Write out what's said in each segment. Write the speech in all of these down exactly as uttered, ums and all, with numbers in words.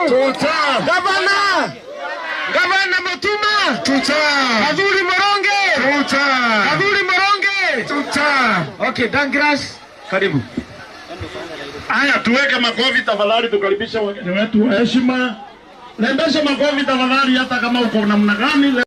Tuta. Gavana. Gavana Mutuma. Tuta. Kathuri Muronge. Tuta. Kathuri Muronge. Tuta. Okay, Douglas, karibu. Aya, tuweke makofi tafadhali, tukaribishe wageni wetu wa heshima. Rembesha makofi tafadhali, hata kama uko namna gani.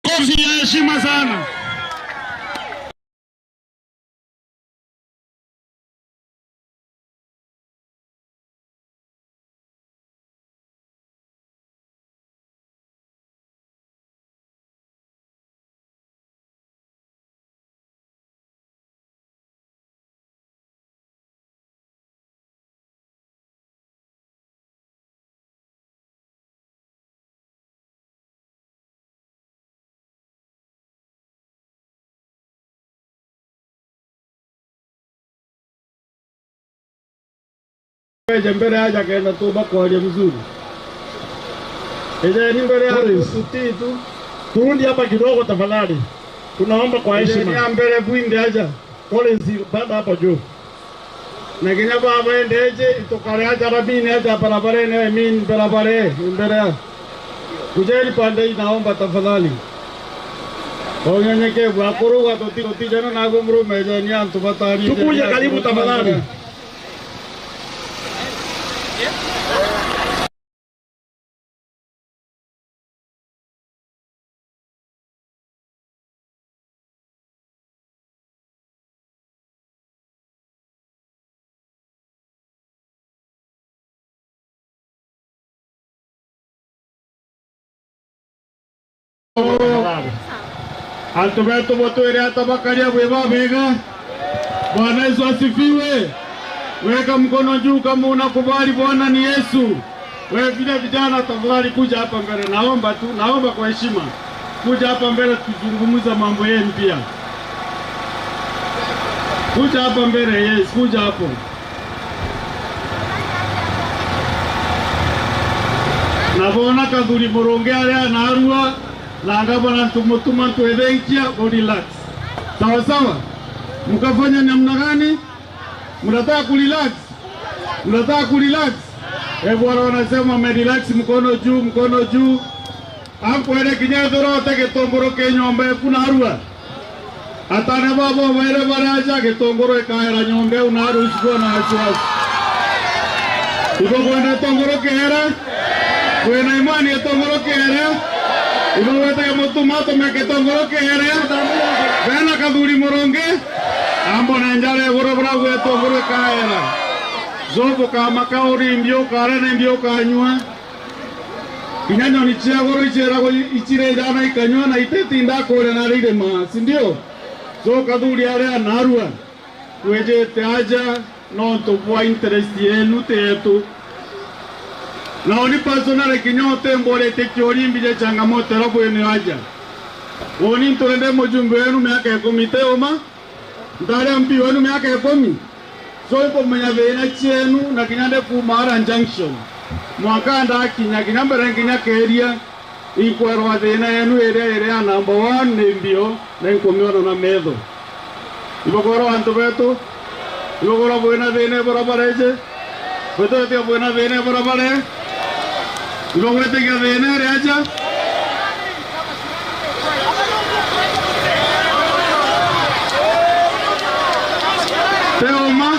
Kofi ya heshima sana. Eje mbere aja kenda tuumba kwaria mzuri. Ejeni mbere ya tutii tu. Turudi hapa kidogo tafadhali. Tunaomba kwa heshima. Ejeni ya mbere bwinde aja. Collins, panda hapo juu. Na kinya baba endeje, itukare aja rabini aja barabarene, I mean, barabare, imbere ya. Kujeni pande hii, naomba tafadhali. Kwa unyenyekevu, akuru gwa tutiro tijana na agwe murume, ejeni antu batari. Tukuje karibu tafadhali. Antu betu butwire ata bakaria bwi babega. Bwana Yesu asifiwe. Weka mkono juu kama unakubali Bwana ni Yesu. Wewe vile vijana, tafadhali kuja hapa mbele. Naomba tu, naomba kwa heshima. Kuja hapa mbele tuzungumze mambo yenu pia. Kuja hapa mbele, yes, kuja hapo. Na bona Kathuri Murungi aria narua, na ngavana ntumutuma ntwithinkia, go relax. Sawa sawa? Mkafanya namna gani? Mnataka kurelax? Mnataka kurelax? Hebu wale wanasema wamerelax, mkono juu, mkono juu. Ankwere kinya ethirwa uti gitunguru ki nyomba eku narua. Atane babo baire bari aja, gitunguru ikaera nyomba eu narua, usikuwa na wasiwasi. Ibo kwenda gitunguru kiere? Kwina imani gitunguru kiere? Ibo gwetaga mutuma atume gitunguru kiere? Bena Kathuri Murungi? Ambo na njara iguru bura gwe gitunguru ikaera. Zubu kama kauri mbi ukare na mbi ukanyua. Kinya nyoni cia iguru iciiragwo i-, icirija na ikanyua na ititinda kuria na ririma, si ndio? So Kathuri aria narua, twijite aja nontu bwa interest yenu ti yetu. Na uni personally kinya utimburitie kiuria imbije changamoto iria bwinayo aja. Uni ntwende mujumbe wenu miaka ikumi ti uma. Ntari M P wenu miaka ikumi. So inkumenya thina cienu na kinya ndi kuuma ara junction. Mwanka ndakinya kinya mbere nginya Keria, inkwerwa thina yenu iria iri ya number one ni mbio na inkumiona na metho. Ibokorwa antu betu, ibokorwa bwina thina ibura bareje. Bwitwite bwina thina ibura bare. Ibogwitikia thina iri aja. Ti uma.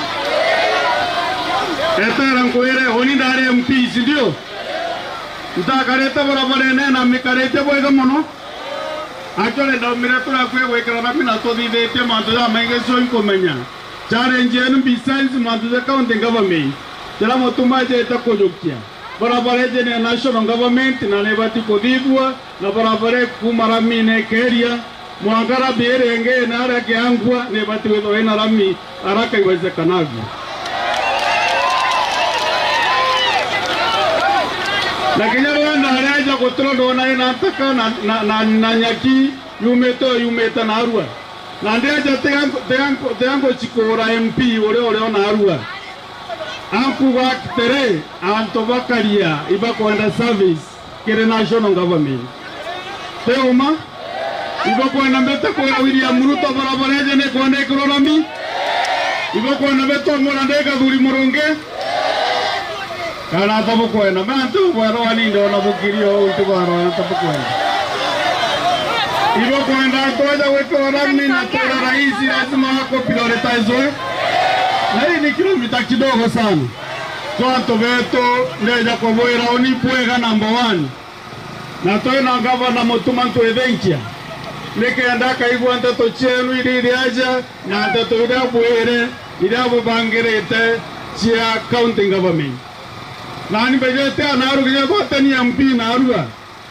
Etera nkwire, uni ndari M P, si ndio? Ntakarite barabarene na mikarite bwega mono. Actually, ndaumire turia kwi gwikira rami na tuthithitie mantu jamaingi, so inkumenya. Challenge yenu besides mantu ja county government, jara mutuma jete kujukia. Barabara iji ni ya national government na nibati kuthithua, na barabara ikuuma ramiine ikeeria mwanka rami iria ingi ina aria kiangua nibati kwithirwa ina rami haraka iwezekanavyo. Na kinya riria ndari aja gutiro ndona ina ntaka na, na, na, na nyaki yumite o yumite naarua. Na ndiaja tiga nku-, tiga nku-, tiga ngucikuura M P uria uri o naarua. Ankuuga atiri, antu ba Karia ibakwenda service kiri national government. Ti uma? Ibakwenda mbite kwira William Ruto barabara iji nikwenda ikirwa rami? Ibakwenda mbite umura ndi Kathuri Murungi? Kana ata bukwenda? Me antu bwarwa ni ndona bukiri o untu bwarwa ata bukwenda. Ibukwenda antu aja gwikirwa rami na twira rais lazima ako prioritizwe. Na hii ni kilomita kidogo sana. So antu betu ndeja kubwira uni bwega number one. Na twina ngavana Mutuma ntwithinkia. Nikenda akaigua nteto cienu iria iri aja na nteto iria bwire iria bubangirite cia county government. Nani mbejete anaaru kinya gwatania M P naarua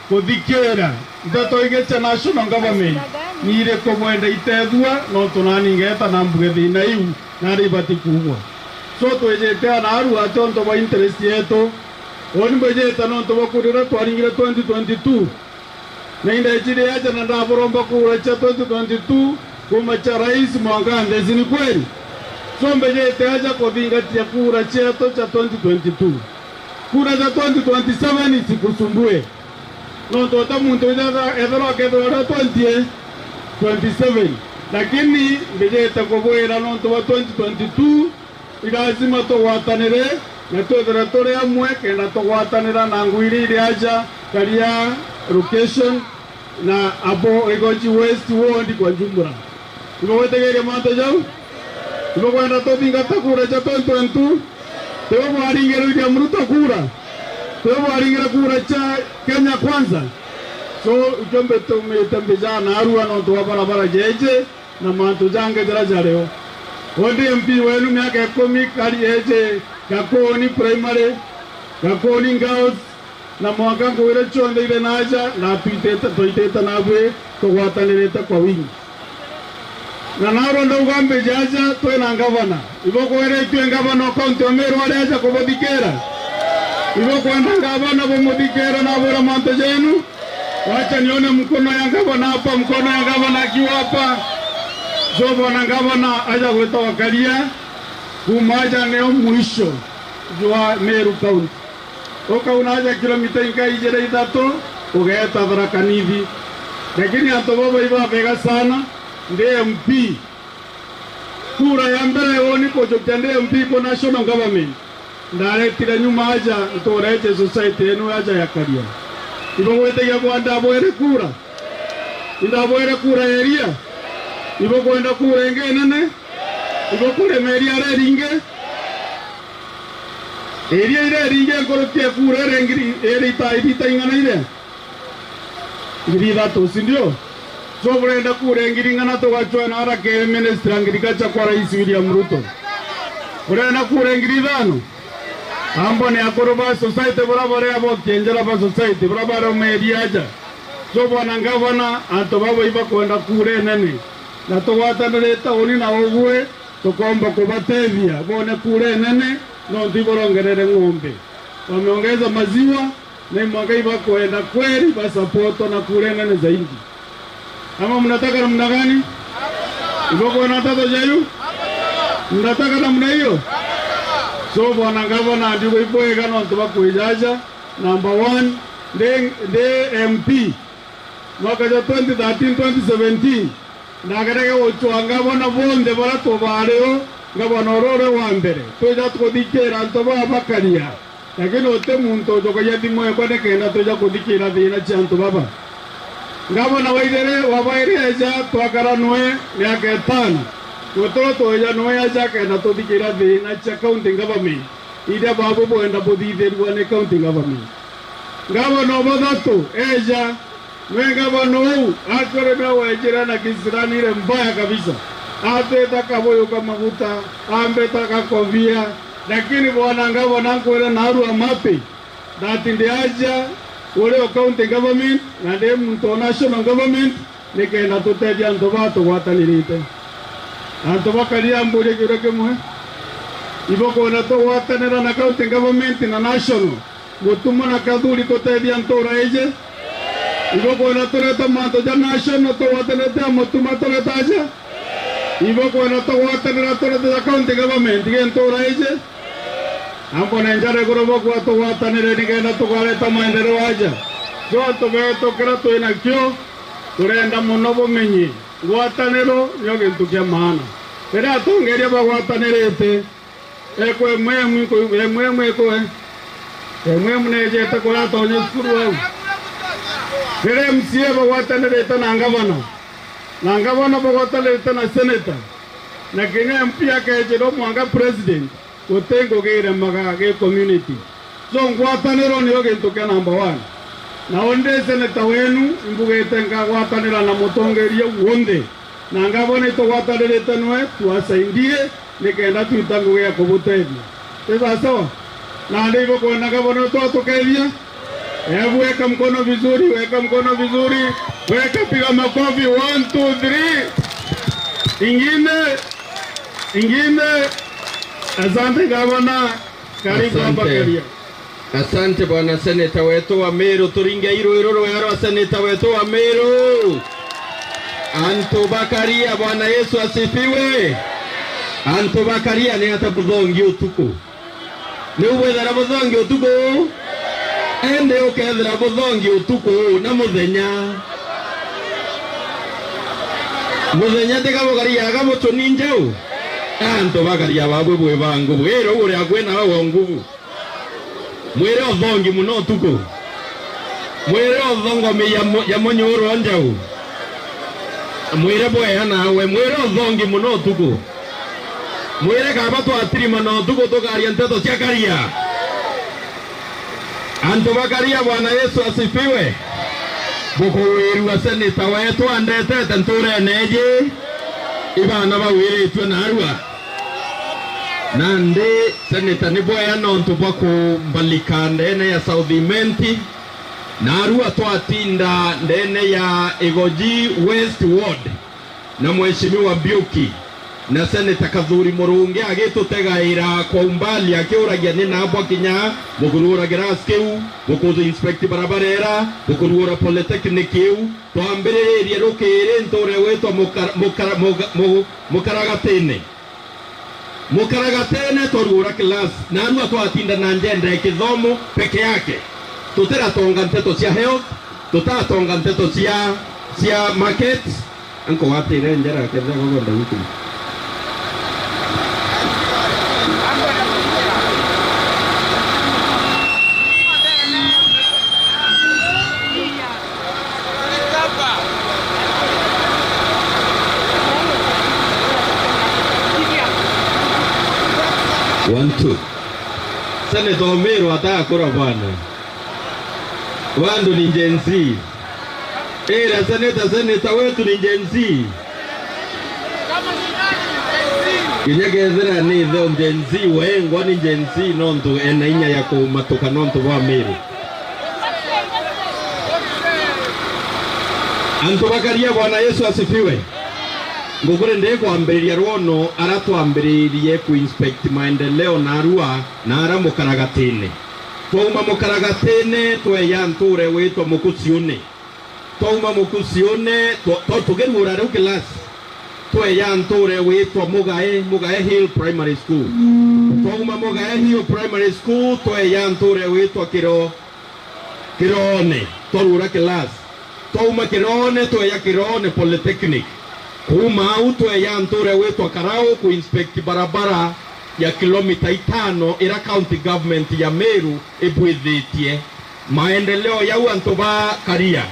kuthikira nteto ingi cia national government ni iriku bwenda itethua, nontu nani ngeeta na mbuge thiina iu nari ibati kuugwa. So twijite anaaru ati untu bwa interest yetu, uni mbwijite nontu bwa kura iria twaringire twenty twenty-two. Na indejire aja na ndaburomba kura cia twenty twenty-two kuuma cia rais mwanka nthesi, ni kweli? So mbejete aja kuthingatia kura cietu cia twenty twenty-two. Kura cia twenty twenty-seven isikusumbue. Nontu uta muntu withaga ethirwa akethirwa aria twenty twenty-seven. Lakini mbijite kubwira nontu bwa twenty twenty-two, ni lazima tugwatanire na twithire turi amwe kenda tugwatanira na ngui iria iri aja Karia location na abo Igoji West ward kwa jumla. Ibugwitikiria mantu jau? Ibukwenda tuthingata kura cia twenty twenty-two? Tiwe bwaringire William Ruto kura? Tiwe bwaringire kura cia Kenya Kwanza? So, ikio mbitumite mbijaa naarua nontu bwa barabara jeje na mantu jangi jaria jario. Undi M P wenu miaka ikumi kari eje Gakuni Primary, Gakuni Girls, na mwanka ngwire cionthe ire naaja, na twitite, twaitite naabui tugwatanirite kwa wingi. Na naarua ndauga mbiji aja twina ngavana. Ibukwiritue ngavana o kaunti o Meru ari aja kubuthikira? Ibukwenda ngavana bumuthikira na abwira mantu jenu? Wacha nione mkono ya ngavana hapa, mkono ya ngavana akiwa hapa. So bwana ngavana aja gwitwa Karia, kuuma aja nio mwisho jwa Meru County. Ukauna aja kilomita inka ijiri ithatu, ugeeta Tharaka Nithi. Lakini antu baba ibabega sana, ndi M P. Kura ya mbere woni kujukia ndi M P kwa national government, ndaretire nyuma aja ntureje society enu aja ya Karia. Ibugwitikia kwa ndabwere kura? Indabwere kura ya iria? Ibukwenda kura ingi nene? Ibukurema iria riri ingi? Iria iri iri ingi nkuruki ya kura iri ngiri, iri ita, iri ita ing'ana ire? Ngiri ithatu, si ndio? So burenda kura ngiri ing'ana tugacwena ara kiri ministry ya agriculture kwa Rais William Ruto? Burenda kura ngiri ithano? Ambone akuru ba society bura bari abo kienjera ba society bura bari omeri aja. So bwana ngavana, antu baba ibakwenda kura inene, na tugwatanire tauni na ugwe, tukomba kubatethia bone kura inene, nontu iburongerere ng'ombe, wameongeza maziwa, na imwaka ibakwenda kweli basapotwa na kura inene zaidi. Ama mnataka namna gani? Ibukwona nteto jeyu? Mnataka namna hiyo? So bwana ngavana, ndiuga ibwega nontu bakwijaja. Number one, ndi, ndi M P. Mwaka jwa twenty thirteen, twenty seventeen, ndagerege gucwa ngavana bonthe baria tubaari o, ngavana uria uri wa mbere. Twija kuthikira antu baa ba Karia. Lakini uti muntu ujukagia thimu ekwa nikenda twija kuthikira thiina cia antu baba. Ngavana wa ijiri, wa bairi eja, twakara nwe miaka itano. Gutiro tweja nwe aja kenda tuthikira thiina cia county government, iria babu bwenda buthithirua ni county government. Ngavana o bathatu eja, nwe ngavana uu atwire nwe wejire na kisirani ile mbaya kabisa. Atwita kabuyu ka maguta, ambita gakobia, lakini bwana ngavana nkwire naarua mapi. that ndi aja uri o county government na ndi muntu o national government, nikenda tutethia antu baa tugwatanirite. Antu ba Karia, mburie kiuria kimwe, ibukwenda tugwatanira na county government na national, Mutuma na Kathuri tutethia ntura iji? Ibukwenda turete mantu ja national tugwatanirite na Mutuma turete aja? Ibukwenda tugwatanira turete ja county government gi ntura iji? Ambone njara iguru bukua tugwatanire nikenda tukareta maendeleo aja. Jo antu betu, kiria twi nakio, turenda mono bumenye ngwataniro nio gintu kia maana. Riria atongeria bagwatanirite, ekwe emwe emwe iku-, emwe emwe ikwe, emwe emwe nejete kuria atonye cukuru au. Riria M C A bagwatanirite na ngavana, na ngavana bagwatanirite na senator, na kinya M P akejirwo mwanka president, guti ngugi iremaga gi community. So, ngwataniro niyo gintu kia number one. Na undi seneta wenu, imbugite nkagwatanira na mutongeria wonthe, na ngavana itugwatanirite nwe tuasaidie, nikenda twita ngugi ya kubutethia. Ti sawasawa? Nandi ibukwenda ngavana twatukeethia? Hebu weka mkono vizuri, weka mkono vizuri, weka, piga makofi, one, two, three. Ingine, ingine. Asante gavana, karibu hapa. Asante. Karia. Asante bwana seneta wetu wa Meru, turingei rwiro rwega rwa seneta wetu wa Meru. Antu ba Karia, Bwana Yesu asifiwe. Antu ba Karia, ni ata buthongi utuku? Ni ubwethera buthongi utuku? Indi ukethira buthongi utuku na muthenya. Muthenya tiga bukariaga buchuni njau? Antu bakaria babwe bwi ba nguvu. Ira uria kwina wa nguvu. Mwire uthongi muno utuku. Mwire uthongomi ya mu-, ya munyuru o njau. Mwire bwea nawe. Mwire uthongi muno utuku. Mwire kaba twatirima na utuku tukaria nteto cia Karia. Antu ba Karia, Bwana Yesu asifiwe. Bukuwirua seneta wetu andetete nturene iji. Ibana bawiritue narua. Nandi seneta ni bwea nontu bwa kumbalika ndene ya South Imenti, narua twatinda ndene ya Igoji West Ward na Mheshimiwa Mbiuki na Seneta Kathuri Murungi agitutegaira kwa umbali akiuragia ni nabwa kinya bukuruura kirasi kiu, buku inspect barabara ira, bukuruura polytechnic iu. Twambiriririe rukiri nture witwa Mukara-, Mukara-, Muga-, Mu-, Mukaragatine. Mukaragatene twaruura class, narua twatinda na njenda ya kithomo peke yake. Tutiratonga nteto cia health, tutatonga nteto cia, cia market. Anko watire njara kethira gogonda wiki. One, two. Senator Omiru atakura bwana. Bandu ni Gen Z. Ira senator, senator wetu ni Gen Z. Kinya kethira ni ithe Gen Z, wengwa ni Gen Z nontu ena inya ya kumatuka nontu bwa Miru. Antu bakaria, Bwana Yesu asifiwe. Ngukuri ndikwambiriria rwono ara twambiririe ku inspect maendeleo narua na ara Mukaragatine. Twauma Mukaragatine tweya nture witwa Mukuciune. Twauma Mukuciune, twa-, twa-, tukiruura riu kilasi, tweya nture witwa Mugae, Mugae Hill Primary School. Twauma Mugae Hill Primary School, tweya nture witwa Kiro-, Kiroone, twaruura kilasi. Twauma Kiroone, tweya Kiroone Polytechnic. Kuuma au, tweya nture witwa Karau ku inspect barabara ya kilomita itano ira county government ya Meru ibwithitie. Maendeleo jau antu ba Karia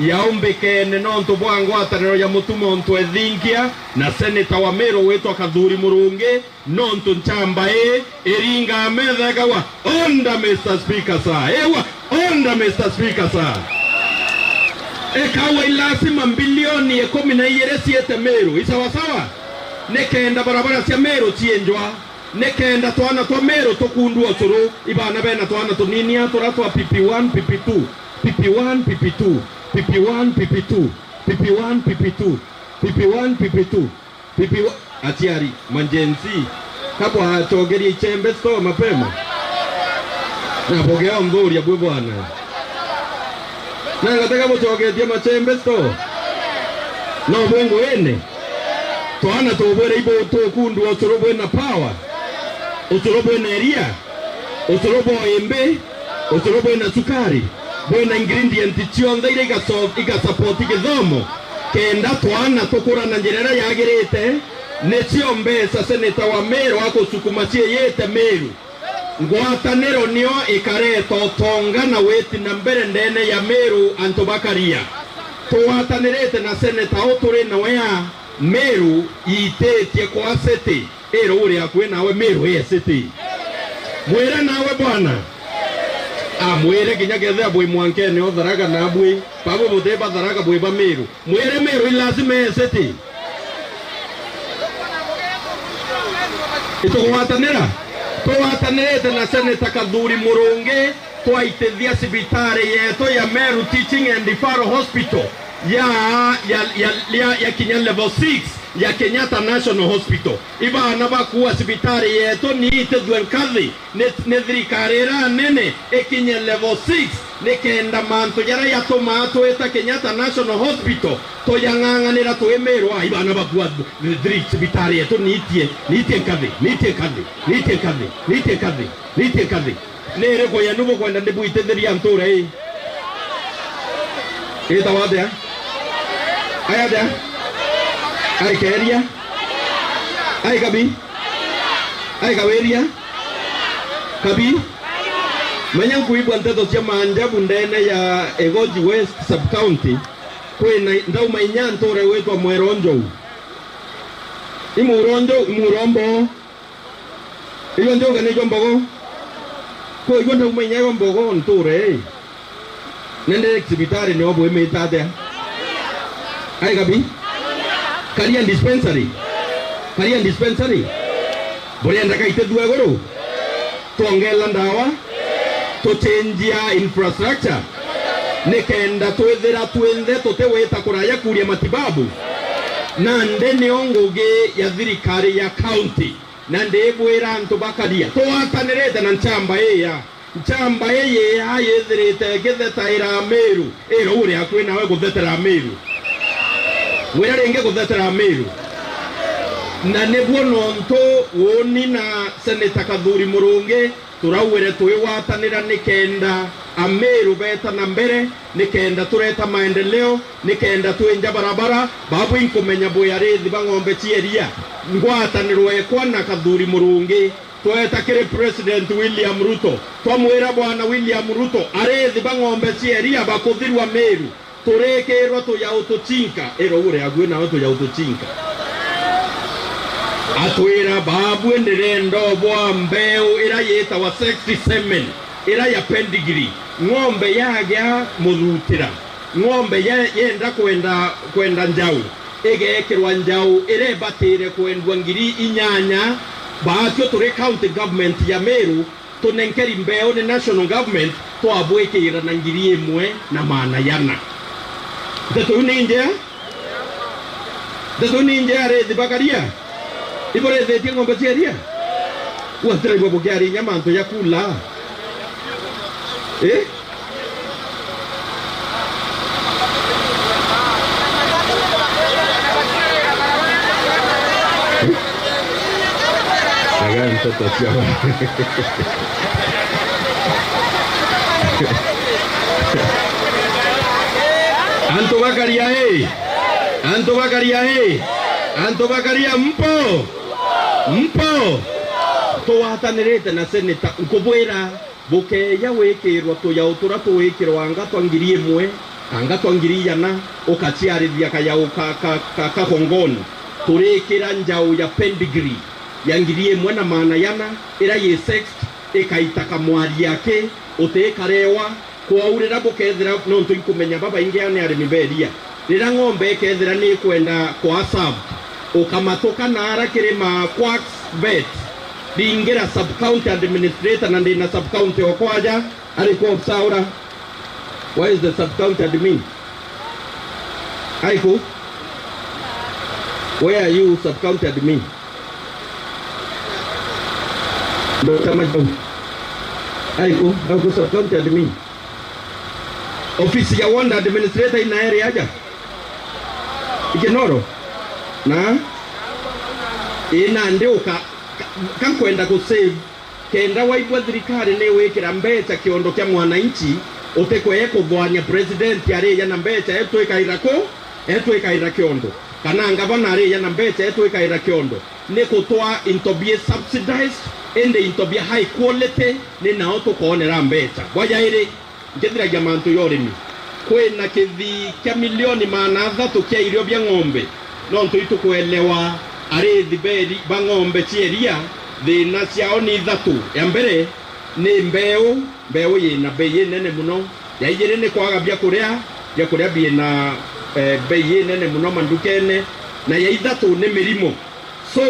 yaumbikene nontu bwa ngwataniro ya Mutuma Ontwethingia na seneta wa Meru witwa Kathuri Murungi, nontu nchamba ii iringaa metha ikauga, "Order, Mister Speaker, sir." Ewa, "Order, Mister Speaker, sir." Ikauga, "I lazima mbilioni ikumi na igiri ciite Meru." I sawasawa? Nikenda barabara cia Meru cienjwa. Nikenda twana twa Meru tukundua ucuru, ibana bena twana tunini a turia twa P P one, P P two, P P one, P P two, P P one, P P two, P P one, P P two, P P one, P P two, P P one. Aciari, ma Gen Z, kabwa acogerie Ichembe Store mapema. Na bugeo nthuria bwi bwana. Na ngatega bucogetie Machembe Store. No bwi nguine. Twana tubwire ibu tukundua ucuru bwina power, ucuru bwina iria, ucuru bwa imbi, ucuru bwina cukari, bwina ingredient cionthe iria igaso-, igasapoti githomo, kenda twana tukura na njira iria yagirite. Nicio mbeca seneta wa Meru agucukuma ciiyite Meru. Ngwataniro nio ikareta utonga na witi na mbere ndene ya Meru, antu bakaria. Tugwatanirite na seneta u turi nawe a Meru iititie kwa city. Ira uri akui nawe Meru i city. Mwire nawe bwana. Amwire kinya kethira bwi mwankene o Tharaka na bwi, babwe buti ba Tharaka bwi ba Meru. Mwire Meru i lazima e city. Itugwatanira? Tugwatanirite na Seneta Kathuri Murungi, twaitithia cibitari yetu ya Meru Teaching and Referral Hospital ya, ya, ya, ya, ya kinya level six ya Kenyatta National Hospital. Ibana bakua cibitari yetu ni itithue nkathi ni, ni thirikari iria nene ikinye level six, nikenda mantu jaria jatumaa twita Kenyatta National Hospital tuyang'ang'anira twi Meru. Ai, bana bakua thiri cibitari yetu, niitie, niitie nkathi, niitie nkathi, niitie nkathi, niitie nkathi, niitie nkathi. Ni iriku yenu bukwenda ndibwitithiria ntura ii? Itawa atia? Ai atia? Ai keria? Ai kabi? Ai kawiria? Kabi? Menya nkuigua nteto cia maajabu ndene ya Igoji West Sub-County. Kwina ndauma inya ntura igwitwa Mweronjou. Imuronjou, imurombo. Ijo njoka nijo mbogo. Kwigua ndauma inya yo mbogo nture ii. Nende cibitari nio bwimite atia? Ai kabi? Karia dispensary. Karia dispensary. Burienda kaitithua iguru? Twongela ndawa. Tuchenjia infrastructure. Nikenda twithira twinthe tutiwita kuraya kuria matibabu. Nandi nio ngugi ya thirikari ya county. Na ndibwira antu bakaria, tugwatanirite na nchamba ii ya, nchamba ii ya yithirite igithetaira Amiru, ira uria akui nawe guthetera Amiru. Mwira ringi guthetera Amiru. Na nibwo nontu uuni na Seneta Kathuri Murungi turauire twigwatanira nikenda Amiru beeta na mbere, nikenda tureta maendeleo, nikenda twinja barabara. Babu inkumenya bwi arithi ba ng'ombe cia iria. Ngwataniro ekwa na Kathuri Murungi, tweta kiri President William Ruto, twamwira, Bwana William Ruto, arithi ba ng'ombe cia iria bakuthirwa Miru, turikirwa tuyau tuchinka, ira uria akui nawe tuyau tuchinka. Atwira, Babu, ndirenda uboa mbeu ira yitawa sexy semen, ira ya pedigree. Ng'ombe yagia muthutira, ng'ombe ye-, yenda kwenda, kwenda njau, igekirwa njau ira ibatire kwendwa ngiri inyanya. Baatio turi county government ya Miru, tunenkeri mbeu ni national government, twabwikira na ngiri imwe na maana yana. Nteto iu ni njea? Nteto iu ni njea, arithi bakaria? Iburithitie ng'ombe cia iria? Gwa ntiraigua bukiaria inya mantu ja kula. Eh? Aga nteto cia ba-, antu bakaria ii, antu bakaria ii, antu bakaria mpo, mpo. Tugwatanirite na seneta, nkubwira, bukeeja wikirwa tuyau turia tuwikirwa anga twa ngiri imwe, anga twa ngiri ijana, ukaciarithia kayau ka, ka, ka, ka kongoni. Turikira njau ya pedigree ya ngiri imwe na maana jana, ira yi sexed, ikaita kamwari aki, utikarewa. Kwou rira bukethira, nontu inkumenya babaingi ni arimi ba iria, rira ng'ombe ikethira ni ikwenda kwa served, ukamatuka naara kiri ma quacks vet, Ndingira sub county administrator na ndina sub county okwa aja, ari ku ofisa ura? Where is the sub county admin? Ari ku? Where are you, sub county admin? Doctor Majau. Ari ku? Ari ku sub county admin? Ofisi ya ward administrator ina eri aja? Ikinoro? Na? Ina ndi uka, ka, ka nkwenda ku save. Kenda waigua thirikari ni wikira mbeca kiondo kia mwananchi, utikweye kuthwania president arija na mbeca etwikaira ku, etwikaira kiondo, kana ngavana arija na mbeca etwikaira kiondo. Ni kutwaa into bie subsidized, indi into bia high quality, ni nao tukoonera mbeca. Bwa jairi, nkithiragia mantu ya urimi, kwina kithii kia milioni maana athatu kia irio bia ng'ombe, nontu itukwelewa arithi beri ba ng'ombe cia iria, thina ciao ni ithatu. Ya mbere ni mbeu, mbeu yina bei inene muno. Ya ijiri ni kwaga bia kuria, bia kuria bina, eh, bei inene muno mandukene. Na ya ithatu ni mirimo. So,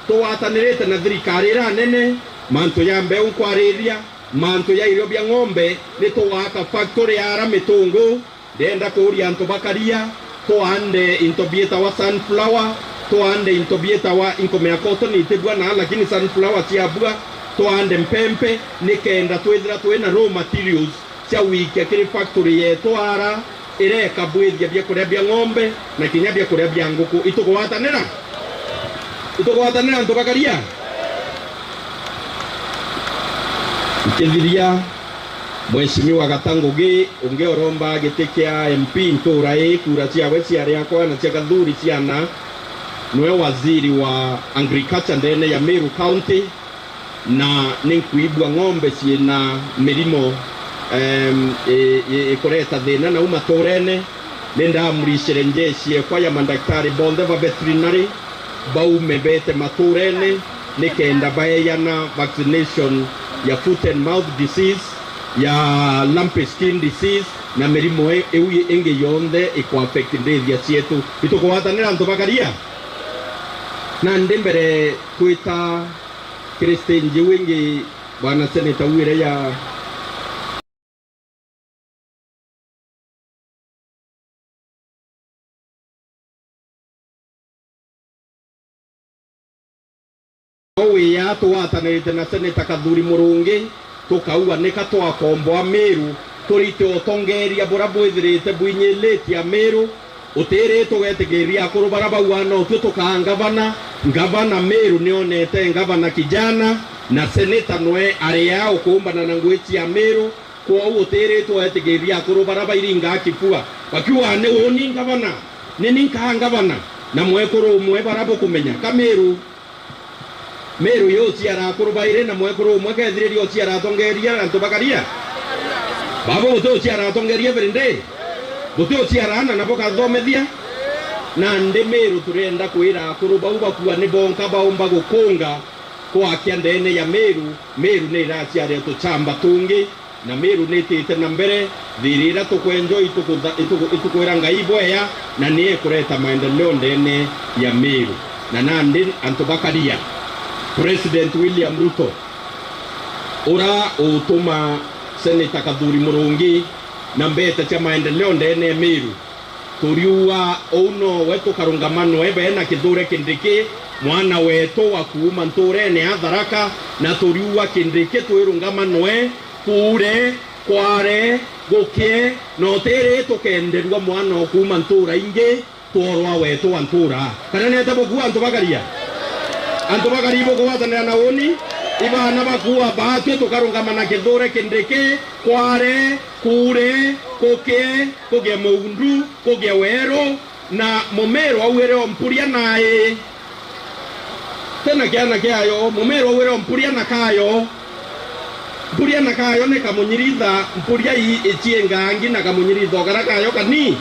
tugwatanirite na thirikari iria nene, mantu ya mbeu nkwariria, mantu ya irio bia ng'ombe, ni tugwaka factory ya ara mitungu. Ndenda kuuria antu ba Karia, tuande into bietawa sunflower, tuande into bietawa, inkumea cotton itibua naa, lakini sunflower ciabua, tuande mpempe, nikenda twithira twina raw materials cia gwikia kiri factory yetu ara, ireka bwithia biakuria bia ng'ombe na kinya biakuria bia nguku. Itukugwatanira? Itukugwatanira antu ba Karia? Nkithiria, Mheshimiwa Gata Ngugi, ungi uromba giti kia M P ntura ii, kura ciawe ciari akwa na cia Kathuri ciana, niwe waziri wa agriculture ndene ya Meru County. Na ni nkwigua ng'ombe ciina mirimo, em, i, i, ikureta thina nau maturene. Ni ndamuricire njeshi ekwa ya mandaktari bonthe ba veterinary baume bete maturene, nikenda baeyana vaccination ya foot and mouth disease, ya lumpy skin disease, na mirimo i-, iu i-, ingi yonthe iku affect ndithia cietu. Itukugwatanira antu ba Karia? Nandi mbere twita kiri stage iu ingi, bwana seneta, wire ya wia tugwatanirite na seneta Kathuri Murungi, tukauga nika twakomboa Meru, turite utongeria buria bwithirite bwinyilitie Ameru. Utiri tugetikiria akuru baria bauga no tue tukaa ngavana. Ngavana Meru nionete ngavana kijana, na seneta nwe ari aa ukumbana na ngui cia Meru. Kwou utiri twetikiria akuru baria bairingaa kifua bakiuga, "Ni uni ngavana, ni ni nkaa ngavana." Na mwekuru umwe baria bukumenya ka Meru, Meru yuciara akuru bairi na mwekuru umwe kethiriria uciara atongeria antu ba Karia. Babo buti uciara atongeria every day. Buti uciara ana nabo kathomethia. Nandi Meru turenda kwira akuru bau bakua ni bonka baumba gukunga kwakia ndene ya Meru. Meru ni iraciaria tuchamba tungi. Na Meru ni itite na mbere, thiri iria tukwenjwa itukutha-, ituku-, itukwira Ngai ibweya, na ni ikureta maendeleo ndene ya Meru. Na nandi antu ba Karia, President William Ruto, ura utuma Senator Kathuri Murungi na mbete cia maendeleo ndene ya Meru, turiuga uu nowe tukarungama noe bena Kithure Kindiki, mwana wetu wa kuuma nturene ya Tharaka, na turiuga Kindiki twirungama noe, kuure, kware, gukie, na utiri tukenderua mwana o kuuma ntura ingi, tworwa wetu wa ntura. Kana nete bukua antu ba Karia? Antu ba Karia ibukugwatanira na uni? Ibana bakua batwi tukarungama na Kithure Kindiki, kware, kuure, kukie, kugie muundu, kugie weru, na Mumeru augire o Mpuria nai. Tena kiana kiayo, Mumeru augire o Mpuria na kayo. Mpuria na kayo ni kamunyiritha, Mpuria i, iciengangi na kamunyiritha o karia kayo kani.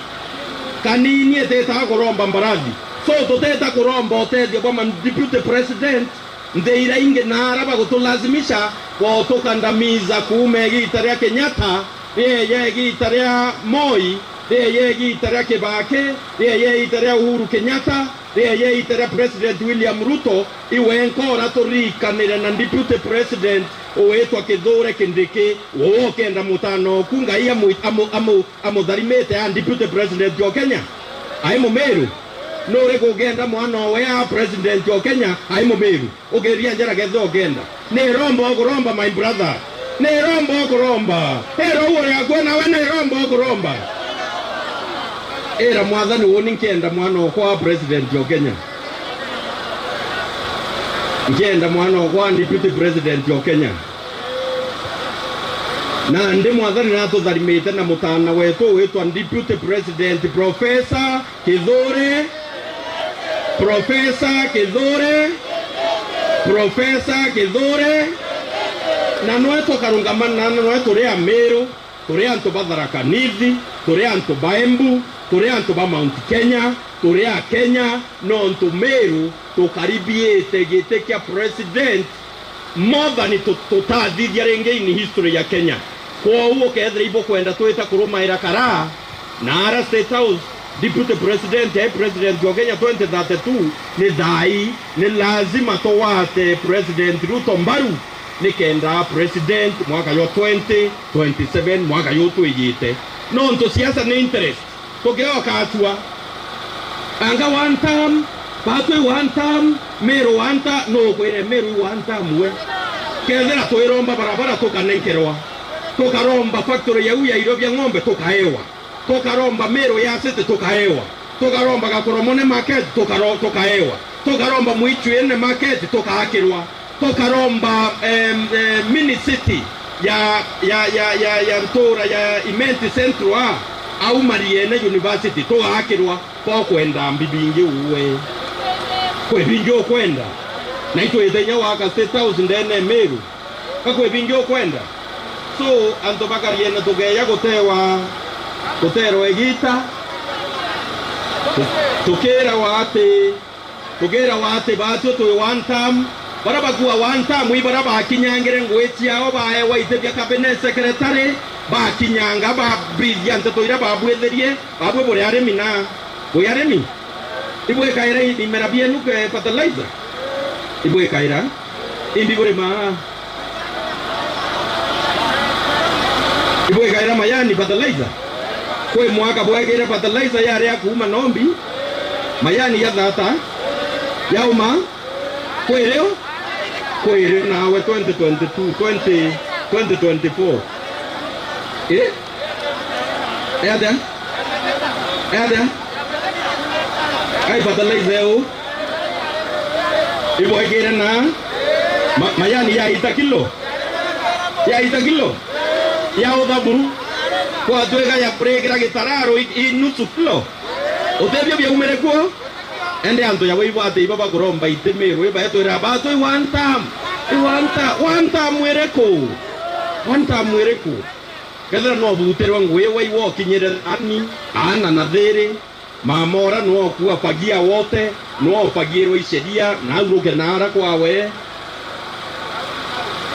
Kanini ititaga kuromba mbarathi. So tutita kuromba utethio bwa ma deputy president, nthi iria ingi na ara bagutulazimisha gutukandamiza kuuma igiita ria Kenyatta, rieja igiita ria Moi, Ria ya igiita ria Kibaki, ria ya igiita ria Uhuru Kenyatta, ria ya igiita ria President William Ruto, iwe nkora turikanire na Deputy President uwitwa Kithure Kindiki, wowe ukenda mutano oku Ngai amu-, amu-, amu-, amutharimite a Deputy President o Kenya? Ai Mumiru? Nuri kugenda mwana owe a President o Kenya? Ai Mumiru? Ukiria njara kethe ukenda. Ni romba ukuromba, my brother. Ni romba ukuromba. Ero uria akua nawe ni romba ukuromba. Ira Mwathani, uuni nkienda mwana okwa president o Kenya. Nkienda mwana okwa deputy president o Kenya. Nandi Mwathani natutharimite na mutana wetu witwa deputy president Professor Kithure, Professor Kithure, Professor Kithure. Na nwe tukarungama na nwe turi Amiru, turi antu ba Tharaka Nithi, turi antu ba Embu, turi antu ba Mount Kenya, turi a Kenya, nontu Miru tukaribiite giti kia president more than tu-, tutathithia ringi in history ya Kenya. Kwou ukethira ibukwenda twita kurumaira karaa, na ara State House, Deputy President ai President o Kenya twenty thirty-two, ni thaai, ni lazima tugwate President Ruto mbaru, nikenda President mwaka jwa twenty twenty-seven, mwaka juu twijite. Nontu siasa ni interest. Tukioka atua. Anga one term, batwi one term, Miru one term, nukwire Miru i one term we? Kethira twiromba barabara tukanenkerwa, tukaromba factory yau ya irio bia ng'ombe tukaewa, tukaromba Miru ya city tukaewa, tukaromba Gakoromone market tukaro-, tukaewa, tukaromba Mwichuene market tukaakirwa. Tukaromba, em, eh, mini city ya, ya, ya, ya, ya ntura ya Imenti Central a, au Mariene University tugaakirwa. Ko kwenda mbi bingi uwe? Kwi bingi ukwenda? Na itwite inya waka State House ndene Miru. Ka kwi bingi ukwenda? So, antu ba Kariene tukeeja gutewa, guterwa igita, tu-, tukirawa ati Tukirawa ati baatio twi one term, baria bakua one term i baria bakinyangire ngui ciao, baewa iti bia cabinet secretary, bakinyanga, babithia nteto iria babwithirie. Babwe buri arimi na bwi arimi? Ibwikaira i-, imera bienu ke fertilizer? Ibwikaira? Imbi burimaa? Ibwikaira majani fertilizer? Kwi mwaka bwekire fertilizer yaria kuuma nombi, majani ya thata, yauma, kwirio, kwirio nawe twenty twenty-two, twenty, twenty twenty-four. Eh? Eatia? Eatia? Ai fertilizer eu. Ibwekire na ma-, majani ya ita kilo. Ya ita kilo. Ya uthaburu. Kwatwika ya kurekira gitararo i, i nusu kilo. Utebio biaumire kuo? Ende antu ya waibu ati iba bakuromba iti Miru, iba etwira batwi one term. I one term, one term iriku? One term iriku? Kethira no butirwe ngui wai wokinyire ani, aana na thiri, mama ura no kuafagia wote, no ufagirwe iceria, na auruke naara kwawe,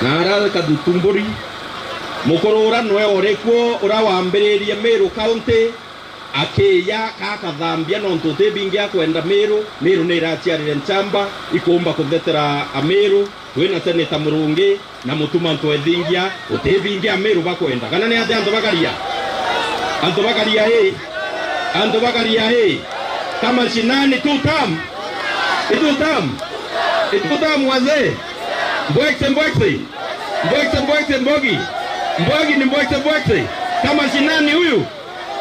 naara Kathutumburi. Mukuru ura nwe uri kuo, ura wambiririe Miru County, akiya kakathambia, nontu uti bingi akwenda Miru. Miru ni iraciarire nchamba, ikumba kuthetera Amiru. Twina Senator Murungi, na Mutuma Ntwethingia, utithingia Miru bakwenda. Kana ni atia antu bakaria? Antu bakaria ii? Antu bakaria ii? Kama shinani two term? I two term? I two term wazee? Mbwekse, mbwekse. Mbwekse, mbwekse, mbogi. Mbogi ni mbwekse, mbwekse. Kama shinani huyu?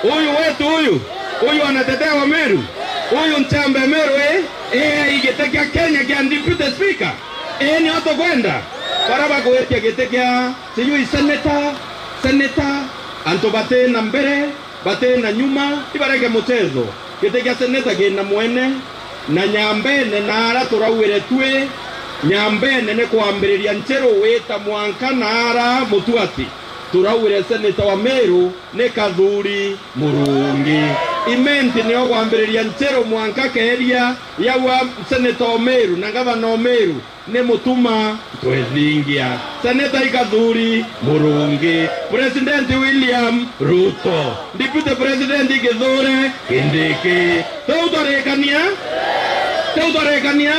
Huyu wetu huyu? Huyu anatetea wa Meru? Huyu nchamba ya Meru, eh? Eh, igite kia Kenya kia deputy speaker. Ii nio tukwenda. Baria bagwitia giti kia, sijui senator, senator, antu bati na mbere, bati na nyuma, ibareke muchezo. Giti kia senator kina mwene, na Nyambene naara turaugire twi, Nyambene ni kwambiriria Ncheru wita mwanka naara Mutuati. Turaugire senator wa Meru ni Kathuri Murungi. Imenti nio kwambiriria Ncheru mwanka Keeria, yaua Senator o Meru na Ngavana o Meru ni Mutuma Twethingia. Senator i Kathuri Murungi. President William Ruto. Deputy President Kithure Kindiki. Tiu twarikania? Tiu twarikania?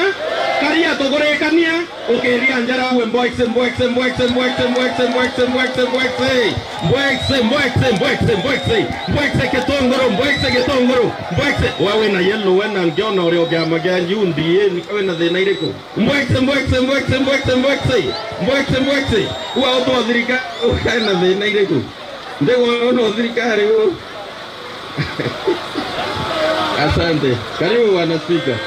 Karia tukurikania? Ukiria njara uwe, Mbwekse, Mbwekse, Mbwekse, Mbwekse, Mbwekse, Mbwekse, Mbwekse, Mbwekse. Mbwekse, Mbwekse, Mbwekse, Mbwekse. Mbwekse Kitunguru, Mbwekse Kitunguru, Mbwekse. We wina yellow, we na ngiona uria ungiama gia U D A, wina thina iriku? Mbwekse, Mbwekse, Mbwekse, Mbwekse, Mbwekse. Mbwekse, Mbwekse. Uwe utu wa thirika-, wina thina iriku? Ndigwona uno thirikari u. Asante. Karibu, Bwana Spika.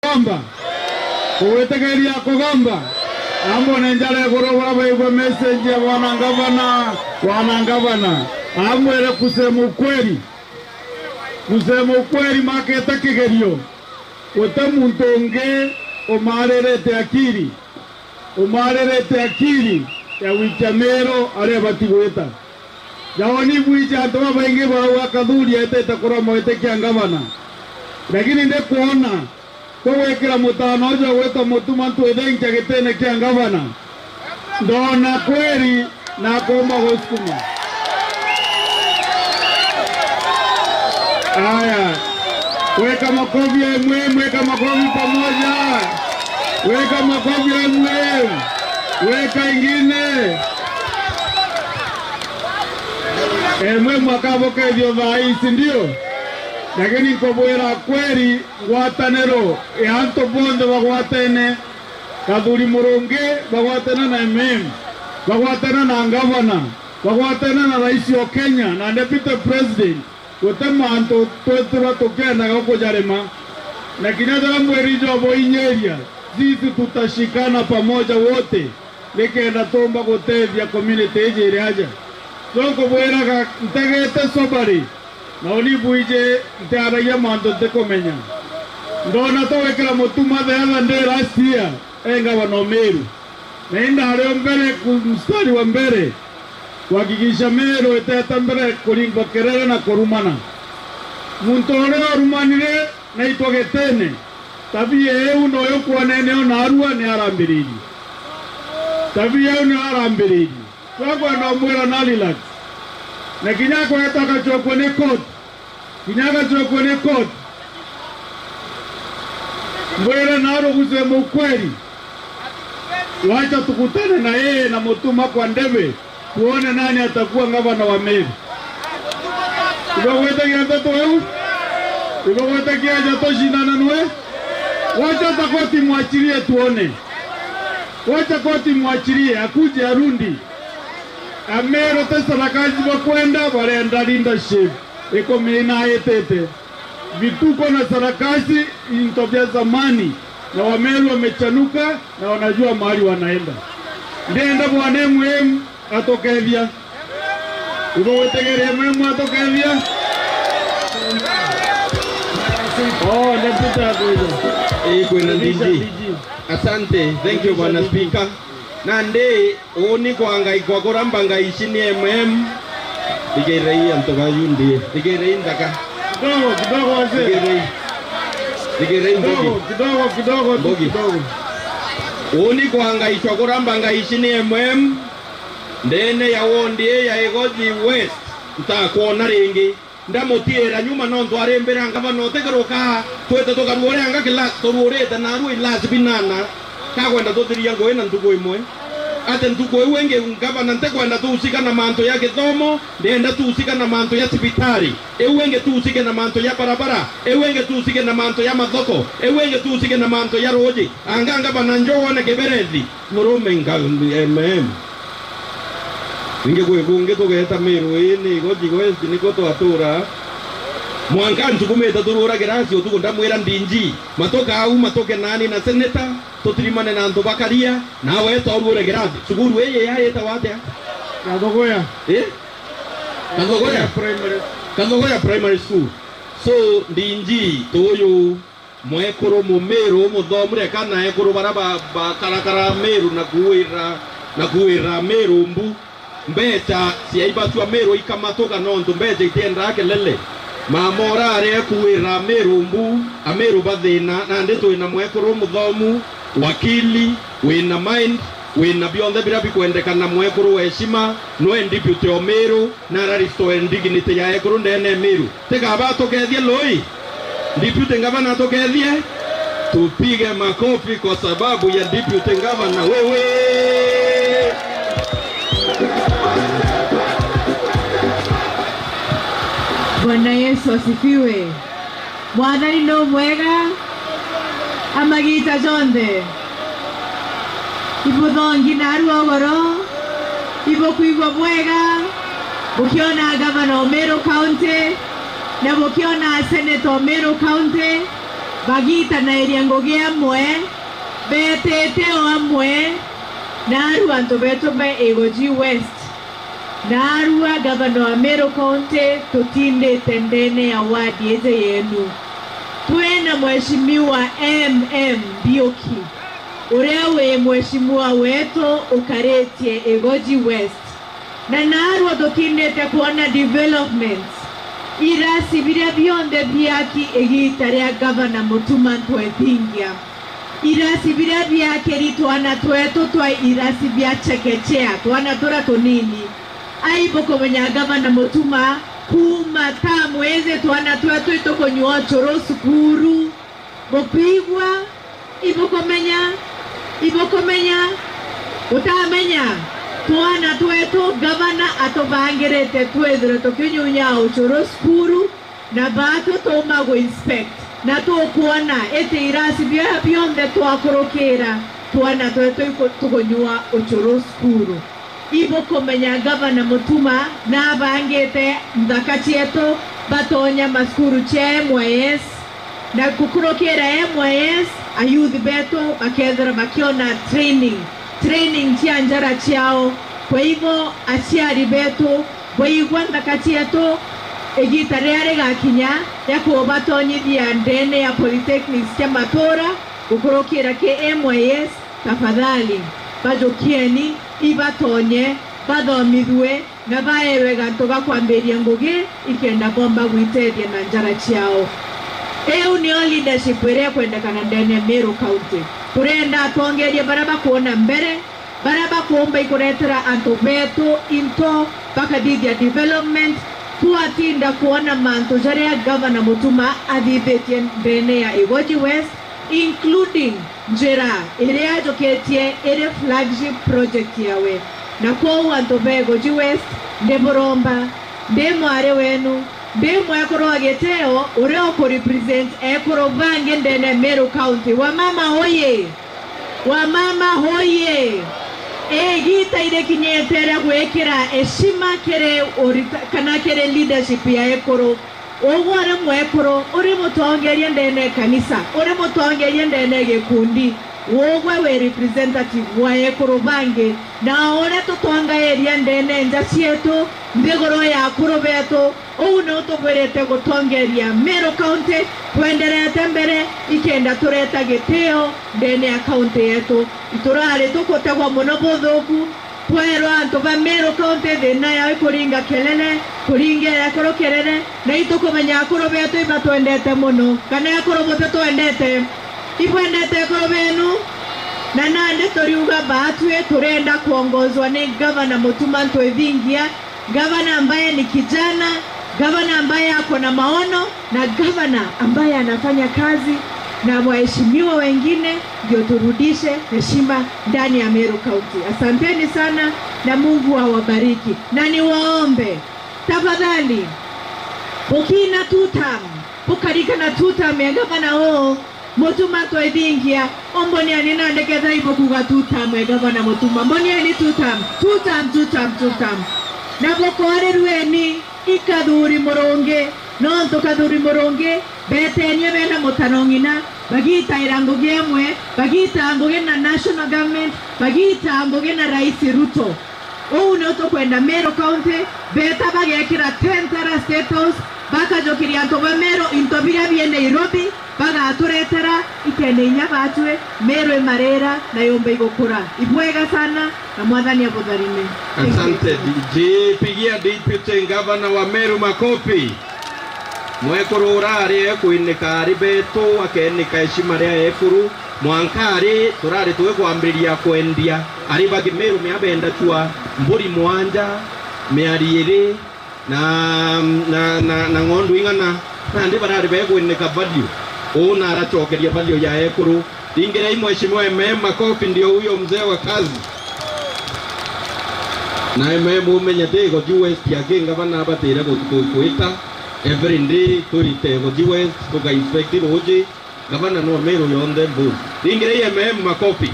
Kugamba. Kugwitikiria kugamba. Ambone njara iguru babaigua message ya bwana ngavana, bwana ngavana. Amwire kusema ukweli. Kusema ukweli, makite kigerio. Guti muntu ungi umaririte akiri. Umaririte akiri ya gwikia Meru aria ibati gwita. Jaoni bwiji antu babaingi barauga Kathuri etite kuroma witikia ngavana. Lakini ndikwona tugwikira mutano uju wa gwita Mutuma Twithingia gitine kia ngavana. Ndona kweri na akomba gusukuma. Aya. Weka makofi ya M M, weka makofi pamoja. Weka makofi ya M M. Weka ingine. M M akabokethio thaa hii, si ndio? Lakini nkubwira kweri, ngwataniro ya antu bonthe bagwatene, Kathuri Murungi bagwatene na M M, bagwatene na ngavana, bagwatene na rais wa Kenya na deputy president, guti mantu twithirwa tukiendaga kujarima. Na kinya jaria mwiri Jobo inyiria, sisi tutashikana pamoja wote nikenda tuumba gutethia community iji iri aja. So nkubwiraga ntegete sobari, na uni bwiji ntiaragia mantu ntikumenya. Ndona tugwikira Mutuma the other day last year, e ngavana o Meru. Na indari o mbere ku mstari wa mbere kuhakikisha Meru iteta mbere kuringwa kerere na kurumana. Muntu uria urumanire naitwa gitene, tabia iu noyo kwonene o narua ni arambiririe. Tabia iu ni arambiririe. Twakwenda umwira na relax. Na kinya akweta akachokwe ni court. Kinya agachokwe ni court. Mwire naru kusema ukweli. Wacha tukutane na yeye na Mutuma kwa ndebe. Tuone nani atakuwa ngavana wa Meru. Ibagwetagia nteto iu? Ibagwetagia aja tucindana nwe? Wacha hata koti mwachilie tuone. Wacha koti mwachilie, akuje arundi. Ameru te sarakasi bakwenda, barenda leadership. Ikumi inaitite. Vituko na sarakasi into vya zamani, na Wameru wamechanuka na wanajua mahali wanaenda. Ndienda bwana M M atukethia. Ibo gwitigiria M M atukethia. Oh, deputy akuja. Eh, kwina D G. D G. Asante. Thank you, Bwana Speaker. Nandi Uu ni kwangaikwa kuria mbangai ici ni M M. Thikirei antu ba U D A. Thikirei nthaka. Kidogo, kidogo, wazee. Thikirei. Thikirei Mbogi. Kidogo, kidogo, kidogo tu, Mbogi. Kidogo. Uu ni kwangaikwa kuria mbangai ici ni M M. Ndene ya ward ii ya Igoji West, ntakwona ringi. Ndamutiira nyuma nontu arimbira ngavana utiguruka, twite tukaruuria anga kila turuurite narua ilasi binana. Kakwenda tuthiria ngugi na ntuku imwe. Ati ntuku iu ingi ngavana ntikwenda tuhusika na mantu ya githomo, ndienda tuhusika na mantu ya cibitari. Iu ingi tuhusike na mantu ya barabara, iu ingi tuhusike na mantu ya mathoko, iu ingi tuhusike na mantu ya ruuji. Anga ngavana njo wone kiberethi. Murume nga-, M M. Ningi kwi kungi tugeeta Meru ii ni Igoji West niko twatura. Mwanka ntukumite turuura girasi utuku ndamwira D G, matuka au matuke nani na seneta, tutirimane na antu bakaria, nawe eta uruure girasi. Cukuru ii yayitawa atia? Kathogoya. Eh? Kathogoya? Primary. Kathogoya Primary School. So, D G, tuyu Mwekuru Mumiru umuthomu, reka na ekuru bara ba-, bakarakara Miru na kuwira, na kuwira Miru mbu. Mbecha cia ibacua Miru ikamatuka nontu mbecha itiendaa kelele. Mama urari ekuwira Miru mbu, Amiru bathina, nandi twina mwekuru umuthomu, wakili, wina mind, wina bionthe biria bikwendekana, mwekuru wa heshima, nwe deputy o Miru, na ara restore dignity ya ekuru ndene Miru. Tiga batukethie lui. Deputy Governor tukethie. Tupige makofi kwa sababu ya Deputy Governor. Wewe. Bwana Yesu asifiwe. Mwathani no mwega amagita jonthe. Ibuthongi narua ugoro, ibukwigua bwega bukiona gavana o Meru County na bukiona senator o Meru County bagitanairia ngugi amwe, betete o amwe, narua antu betu be Igoji West. Narua gavana wa Meru County, tutindite ndene ya wadi iji yenu. Twina Mheshimiwa M M Mbiuki, uria wi mheshimiwa wetu ukaritie Igoji West. Na narua tutindite kwona developments. Irasi biria bionthe biaki igita ria gavana Mutuma Ntwethingia. Irasi biria biakiri twana twetu twa irasi bia chekechea, twana turia tunini. Ai bukumenya gavana Mutuma, kuuma tamu iji twana twetu itukunyua ucuru cukuru. Bukwigua? Ibukumenya? Ibukumenya? Butamenya? Twana twetu gavana atubangirite twithirwe tukinyunya ucuru cukuru. Na baatwi tuuma gu inspect, na tukwona iti irasi bia bionthe twakurukira, twana twetu iku-, tukunyua ucuru cukuru. Ibukumenya gavana Mutuma nabangite nthaka cietu batonya macukuru cia M Y S, na gukurukira M Y S, ayouth betu bakethira bakiona training, training cia njara ciao. Kwa hivyo, aciari betu, bwaigua nthaka cietu, igita riria rigakinya ria kubatonyithia ndene ya polytechnics cia matura, gukurukira ki M Y S, tafadhali, bajukieni, ibatonye, bathomithue, na baewe gantu ga kwambiria ngugi, ikenda bomba gwitethia na njara ciao. Iu nio leadership iria ikwendekana ndene ya Meru County. Turenda atongeria baria bakwona mbere, baria bakuumba ikuretera antu betu into bakathithia development, twatinda kwona mantu jaria Gavana Mutuma athithitie ndene ya Igoji West, including njira iria ajukitie iri flagship project yawe. Na kwou antu ba Igoji West, ndiburomba, ndi mwari wenu, ndi mwekuru wa giteo uria ukurepresent ekuru bangi ndene ya Meru County. Wamama oye! Wamama hoye! Igita irikinyite ria gwikira heshima kiri urita-, kana kiri leadership ya ekuru. Ugwe uri mwekuru, uri mutongeria ndene ya kanisa, uri mutongeria ndene ya gikundi, ugwe wi representative wa ekuru bangi, na uria tutongairia ndene ya nja cietu, nthiguru ya akuru betu, Uu niu tubwirite gutongeria Meru County twenderete mbere, ikenda tureta gitio ndene ya county yetu. Iturari tugutegwa mono buthuku, kwerwa antu ba Meru County thina yao ikuringa kelele, kuringira ekuru kelele, na itukumenya akuru betu ibatwendete mono, kana ekuru butitwendete? Ibwendete ekuru benu? Na nandi turiuga baatwi turenda kuongozwa ni Gavana Mutuma Ntwithingia, gavana ambaye ni kijana, gavana ambaye ako na maono, na gavana ambaye anafanya kazi na waheshimiwa wengine, ndio turudishe heshima ndani ya Meru County. Asanteni sana na Mungu awabariki. Na niwaombe, tafadhali, bukina two term, bukarikana two term ya gavana uu, Mutuma Ntwithingia, umboniani nandi kethira ibukuga two term e gavana Mutuma. Mboniani two term, two term, two term, two term. Na bukorirueni i Kathuri Murungi, nontu Kathuri Murungi betenie bena mutano ng'ina, bagitaira ngugi emwe, bagitaa ngugi na national government, bagitaa ngugi na Rais Ruto. Uu niu tukwenda Meru County, beta bagekira tent ara State House, bakajukiria antu ba Meru into biria bie Nairobi, Bagaturetera ikene inya batwi, Meru imarira na yumba igukura. Ibwega sana na Mwathani abutharime. Asante D J. Pigia Deputy Governor wa Meru makofi. Mwekuru urari ekwinika ari betu, akenika heshima ria ekuru. Mwanka ari turari twikwambiriria kwendia ari ba Kimeru mia benda chwa mburi mwanja, miari iri, na, na, na, na ng'ondu ing'ana, nandi barari begwinika value. Uu narachokeria value ya ekuru. Ringirei Mheshimiwa M M makofi, ndio huyo mzee wa kazi. Na M M umenye Tegoji West aki ngavana abatire gu-, gu-, gwita every day turi Tegoji West, tuka inspect ruji. Gavana no Meru yonthe mbu. Ringirei M M makofi.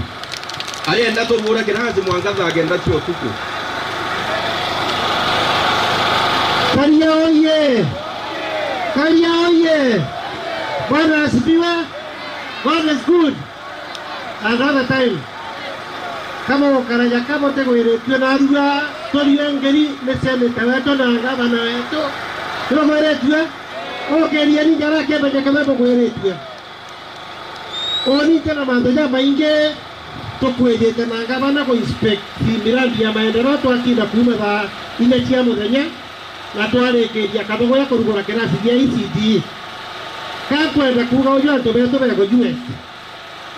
Arienda tubura kirasi mwanka thaa kenda cia utuku. Karia oye! Karia oye! Bwana asifiwe. God is good. And all the time. Kama ukaraja kama utegwiritue narua, turie ngeri ni seneta wetu na gavana wetu. Nibamwiritue? Ukiria ni njara kebe kebe bugwiritue. Uni nti na mantu jamaingi tukwijite na ngavana ku inspect mirandi ya maendeleo twakinda kuuma thaa inya cia muthenya na twarikiria kathogo ya kurugura kirasi gia E C D. Ka nkwenda kuuga uju antu betu bego U S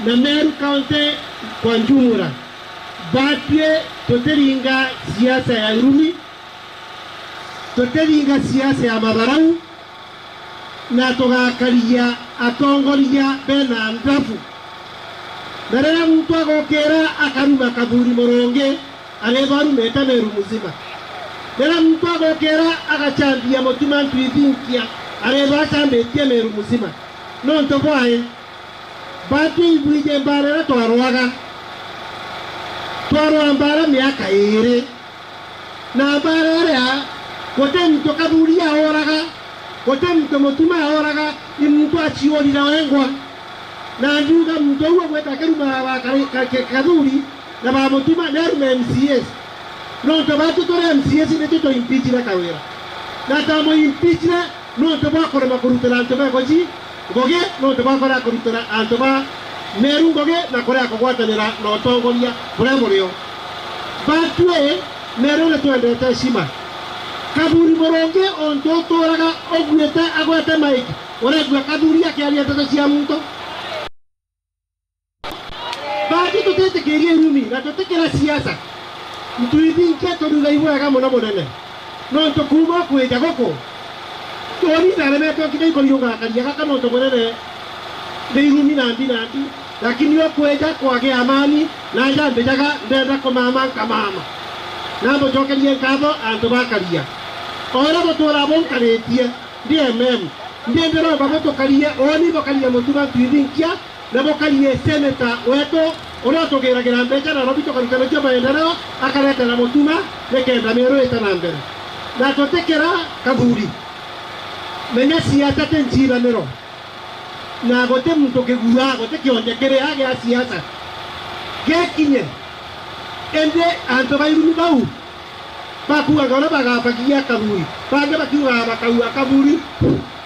na Meru County kwa njumura, batwi tutiringa siasa ya irumi, tutiringa siasa ya matharau, na tugakaria atongoria bena nthabu. Na riria muntu agokira akaruma Kathuri Murungi, arethwa arumite Meru muzima. Riria muntu agokira agachambia Mutuma Ntwithinkia, arethwa achambitie Meru muzima. Nontu bwai? Batwi ibwije mbara iria twarwaga. Twarwaa mbara miaka iiri. Na mbara iria, guti muntu Kathuri aoraga, guti muntu Mutuma aoraga, ni muntu aciurire wengwa. Na ndiuga muntu uu ugwita akiruma ba Ka-, Ka-, Ka-, Kathuri na ba Mutuma, ni arume M C As. Nontu batwi turi M C As, nitwi twa impeachire Kawira. Na tamu impeachire, nontu bwa kurema kurutira antu ba Goji ngugi, nontu bwa kuria kurutira antu ba Meru ngugi na kuria kugwatanira na utongoria buria burio. Batwi Meru ni twendete heshima. Kathuri Murungi untu uturaga uguite agwete mic, uregua Kathuri akiaria nteto cia muntu. Batwi tutitikiria irumi na tutikira siasa. Ntwithinkia turuga ibwega mono munene. Nontu kuuma ukwija guku, tuni ndaremetwe kinya ikuriuga karia gaka nontu munene ni irumi nambi nambi. Lakini ukwija kwagi amani, na aja mbijaga ndenda kumama nkamama. Na mbucokerie nkatho antu ba Karia. O uria butura bunkaritie, ndi M M. Ndi ndiromba butukarie, uni bukarie Mutuma Ntwithinkia, na bukarie seneta wetu uria utugiragira mbeca Nairobi tukaruta nacio maendeleo, akaretera Mutuma nikenda Meru ite na mbere. Na tutikira Kathuri. Menya siasa ti nciraniro. Na guti muntu kigua, guti kionje kiria gia siasa. Gekinye. Indi antu ba irumi bau bakuaga uria bagabagia Kathuri, bangi bakiugaga bakaua Kathuri.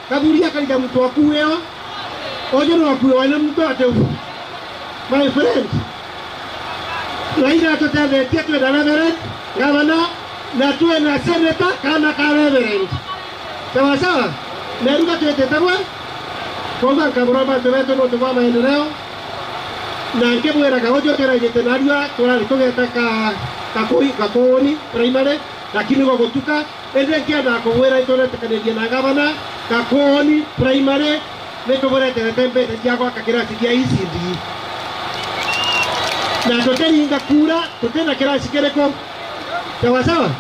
Kathuri akarija muntu akueo, uju no akuewa ni muntu ati u. My friend, Raila atutethetie, twina Reverend Gavana, na twina Senator, kana ka Reverend. Sawa sawa? Meru gatwitite bwe? Kwauga nkaburomba antu betu nontu bwa maendeleo, na nkibwiraga uju turaijite narua, turari tugeta ka, Kakui-, Gakuuni Primary, lakini gwa gutuka, indi nkienda kubwira ituretikanirie na gavana, Gakuuni Primary, nitubureterete mbeca cia gwaka kirasi gia E C D. Na tutiringa kura, tutina kirasi kiriku. Sawa sawa?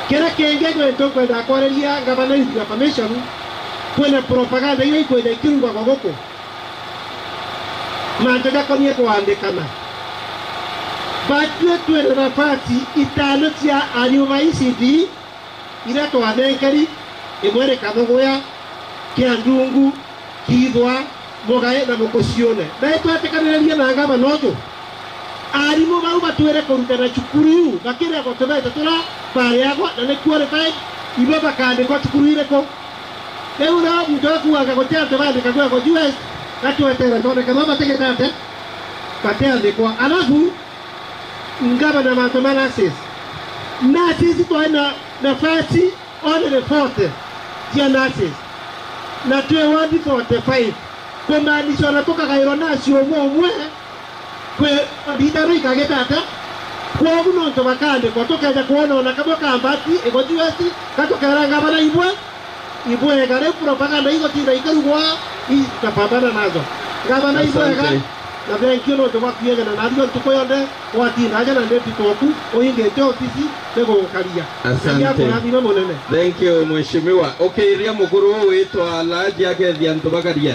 Kiria kingi gwentu nkwenda kwariria gavana youth affirmation, kwina propaganda iria ikwenda ikirugagwa guku. Mantu jakonie kwandikana. Batwi twina nafasi itano cia arimu ba E C D iria twanenkeri, imwe ni Kathuguya, Kiandungu, Kithwa, Mugae na Mukuciune. Na itwetikaniririe na ngavana uju. Arimu bau batwire kurutana cukuru iu, bakiregwa tubete turia bariagwa na ni qualified, ibo bakandikwa cukuru iriku? Riu na muntu akuaga guti antu bandikagua ku U S, gatwetere twone kana batigite ate, batiandikwa. Alafu, ngavana mantu ma nurses. Nurses twari na nafasi only forty cia nurses. Na twi ward forty-five. Kumaanisha ona tukagairwa nurse umwe umwe, kwi nditano ikagita ata? Kwogu nontu bakandikwa, tukeja kwona ona kamwe ka mbati iguthiweti, ka tukera ngavana ibwe, ibwega, riu propaganda igutinda ikarugwa, i-, tukapambana nazo. Ngavana ibwega, asante. Na thank you nontu bwa kwigana na ario ntuku yonthe, gwatinda aja na ndeti twaku, uingite ofisi, nigugukaria. Asante. Ngai akurathime munene. Thank you, mheshimiwa. Ukiria mukuru uu witwa Alhaji akethia antu bakaria.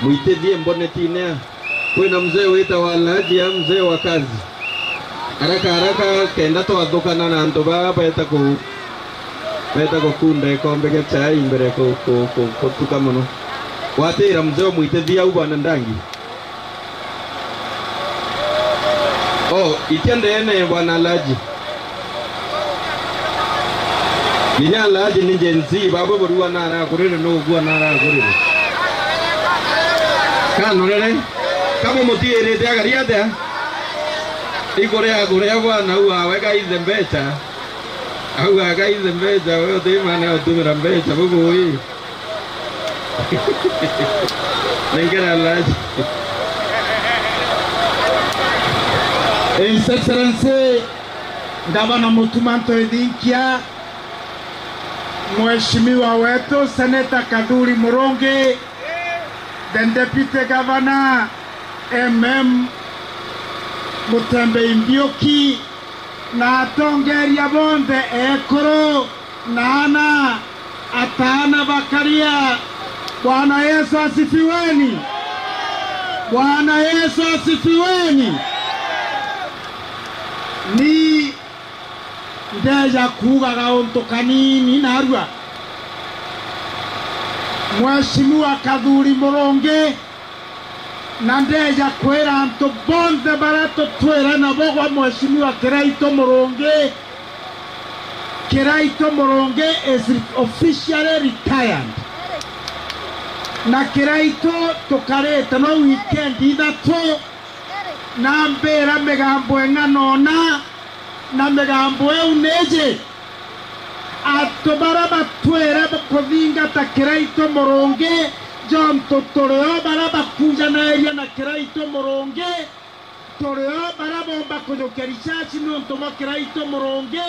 Mwitithie mbonetine a. Kwina mzee witawa Alhaji a, mzee wa kazi. Haraka haraka, kenda twathukana na antu baa beta ku-, beta gukunda ikombe gia chai mbere ku-, ku-, ku-, kutuka mono. Gwatira mzee umwitithie au, bwana Ndangi. Oh, itia ndeene, bwana Alhaji. Kinya Alhaji ni Gen Z, baba burua na arakurire, nugua na arakurire. Kanorere, kama mutiirite agari atia? Ikuria kuria bwana, au awe gaithe mbecha. Au agaithe mbecha, we utimane utumira mbecha, bubu ii. Nengera Alhaji. His Excellency Gavana Mutuma M'Ethingia, Mheshimiwa wetu Senator Kathuri Murungi, the Deputy Governor, M M Mutembei Mbiuki, na atongeria bonthe ekuru, na ana, ataana bakaria. Bwana Yesu asifiweni. Bwana Yesu asifiweni. Ni ndeja kuuga gauntu kanini narua. Mheshimiwa Kathuri Murungi, na ndeja kwira antu bonthe baria tutwire nabo gwa Mheshimiwa Kiraitu Murungi, Kiraitu Murungi is officially retired. Na Kiraitu tukarite no weekend ithatu, na mbira migambo ing'ana una, na migambo iu niji. Antu baria batwire kuthingata Kiraitu Murungi, jontu turi o baria bakujanairia na Kiraitu Murungi, turi o baria bomba kujukia risasi niuntu bwa Kiraitu Murungi,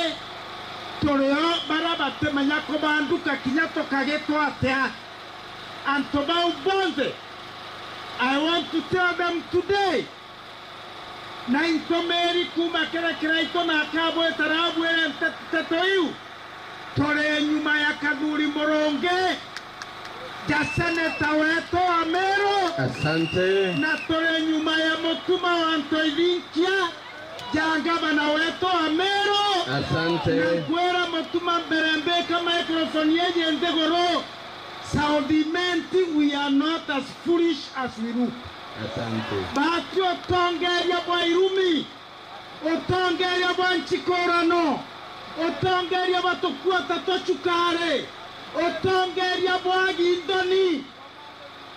turi o baria batimenya kubanduka kinya tukagitwa atia. Antu bau bonthe, I want to tell them today, na intumiri kuuma kiri Kiraitu na akabwita rabwire nte-, nteto iu, turi nyuma ya Kathuri Murungi, ja seneta wetu wa Meru. Asante. Na turi nyuma ya Mutuma wa M'Ethingia, ja ngavana wetu wa Meru. Asante. Na nkwira Mutuma mbere mbika microphone iji nthiguru, South Imenti, we are not as foolish as we look. Asante. Bati utongeria bwa irumi, utongeria bwa nchikurano, utongeria bwa tukuota twa cukari, utongeria bwa gindoni,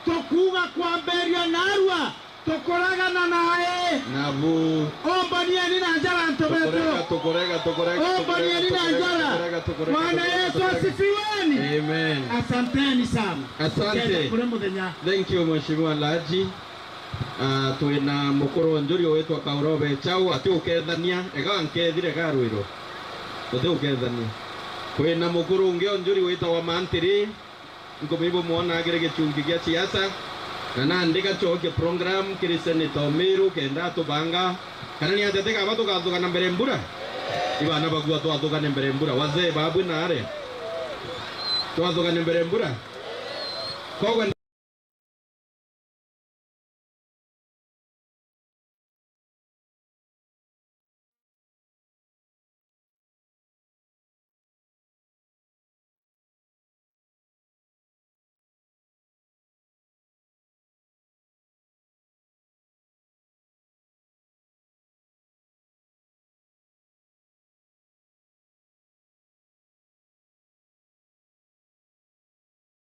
tukuuga kwambiria narua, tukuragana nae. Nabu. Ombanieni na njara, antu betu. Tukurega, tukurega, tukurega, Ombanieni na njara. Tukurega, tukurega, Bwana tukurega, Yesu tukurega. Asifiweni. Amen. Asanteni sana. Asante. Tukenda kuri muthenya. Thank you, Mheshimiwa Alhaji. Ah, twina mukuru o Njuri witwa Kauro Bechau, ati ukethania, ega nkethire garwiro. Uti ukethania. Kwina mukuru ungi o Njuri witagwa Mantiri, nkumibu mwona agire gichungi gia siasa, na nandi gachokie program kiri Senator Omiru kenda atubanga, kana ni atia tigaba tugathugana mbere mbura? Ibana bagua twathugane mbere mbura, wazee babwi na are. Twathugane mbere mbura? Kogwe